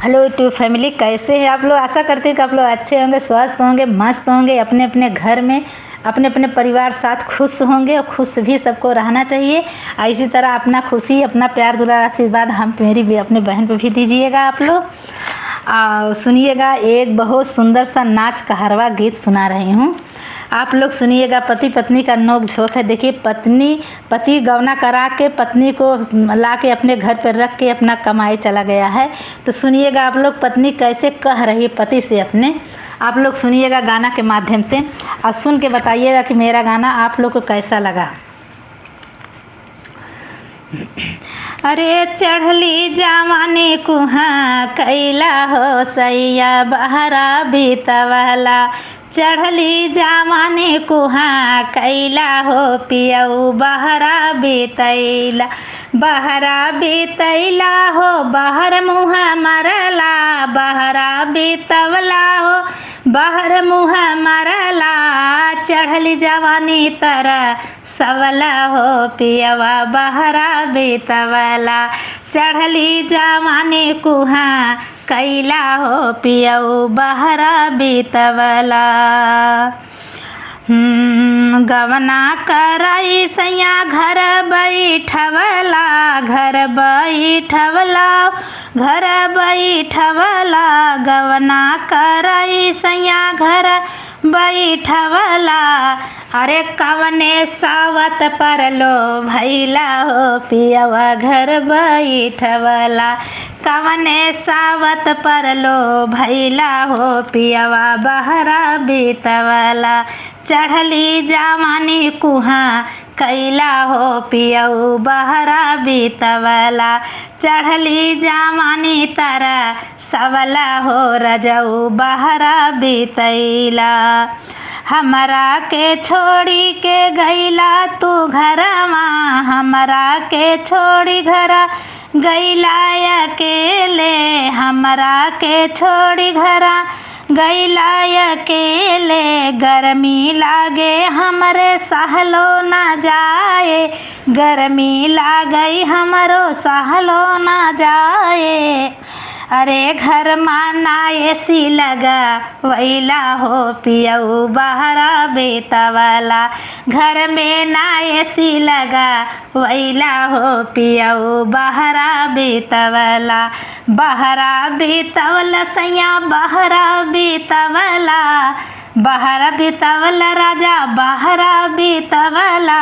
Hello YouTube family, कैसे हैं आप लोग। आशा करते हैं कि आप लोग अच्छे होंगे, स्वस्थ होंगे, मस्त होंगे, अपने अपने घर में अपने अपने परिवार साथ खुश होंगे और खुश भी सबको रहना चाहिए। और इसी तरह अपना खुशी, अपना प्यार दुलार आशीर्वाद हम मेरी भी अपने बहन पे भी दीजिएगा आप लोग। और सुनिएगा एक बहुत सुंदर सा नाच कहरवा गीत सुना रही हूँ, आप लोग सुनिएगा। पति पत्नी का नोक झोंक है। देखिए पत्नी पति गौना करा के पत्नी को ला के अपने घर पर रख के अपना कमाई चला गया है। तो सुनिएगा आप लोग पत्नी कैसे कह रही है पति से अपने, आप लोग सुनिएगा गाना के माध्यम से और सुन के बताइएगा कि मेरा गाना आप लोग को कैसा लगा। अरे चढ़ली जवानी कुहाँ कैला हो सैया बहरा बीतवला, चढ़ली जवानी कुहाँ कैला हो पियऊ बहरा बीतैला, बहरा बीतैला हो बहर मुँह मरला, बहरा बीतवला हो बहर मुँह मरला, चढ़ली जवानी तर सवला हो पियवा बहरा बीतवला, चढ़ली जवानी कुहाँ कैला हो पियऊ बहरा बीतवला। गवना कराई सैया घर बैठवला, घर बैठवला, घर बैठवला, गवना कराई सैया घर बैठवला, अरे कवने सावत पर लो भैला हो पियवा घर बैठवला, कवने सावत पर लो भैला हो पियवा बहरा बीतवला, चढ़ली जवानी कुहाँ कैला हो पियऊ बहरा बीतवला, चढ़ली जवानी तारा सवला हो रजऊ बहरा बीतैला। हमरा के छोड़ी के गैला तू घरवा, हमरा के छोड़ी घरा गैला अकेले, हमरा के छोड़ी घरा गैला अकेले, गर्मी लागे हमरे सहलो ना जाए, गर्मी लागई हमरो सहलो ना जाए, अरे घर माना एसी लगा वैला हो पियऊ बहरा बीतवला, घर में ना एसी लगा वैला हो पियऊ बहरा बीतवला, बहरा बीतवला सैया बहरा बीतवला, बहरा बीतवला राजा बहरा बीतवला,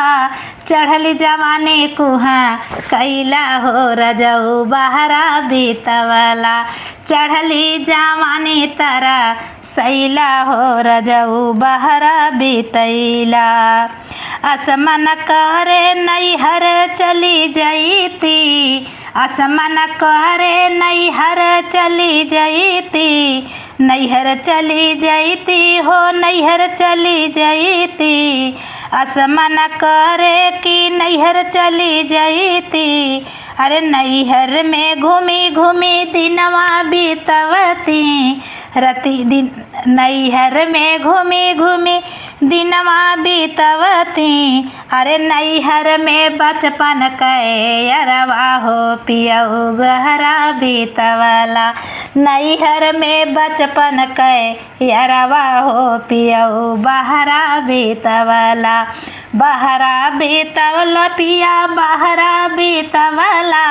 चढ़ली जवानी कुहाँ कैला हो रजऊ बहरा बीतवला, चढ़ली जवानी तारा सैला हो रजऊ बहरा बीतैला। असमन करे नैहर चली जैती, असमन करे नैहर चली जैती, नैहर चली जैती हो नैहर चली जैती, असमन करे कि नैहर चली जैती, अरे नैहर में घूमी घूमी दिनवा बीतवती, रति दिन नैहर में घूमी घूमी दिनवा बीतवती, अरे नैहर में बचपन के अरवा हो पियऊ बहरा बीतवला, नैहर में बचपन के अरवा हो पियऊ बहरा बीतवला, बहरा बीतवला पिया बहरा बीतवला,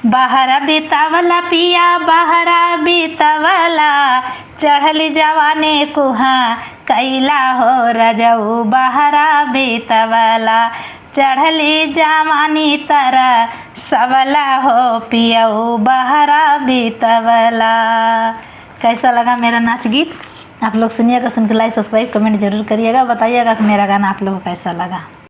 बहरा बीतवला पिया बहरा बीतवला, चढ़ली जवानी कुहाँ कैला हो रजऊ बहरा बीतवला, चढ़ली जवानी तारा सवला हो पियऊ बहरा बीतवला। कैसा लगा मेरा नाच गीत आप लोग सुनिएगा, सुन के लाइक सब्सक्राइब कमेंट जरूर करिएगा, बताइएगा कि मेरा गाना आप लोगों को कैसा लगा।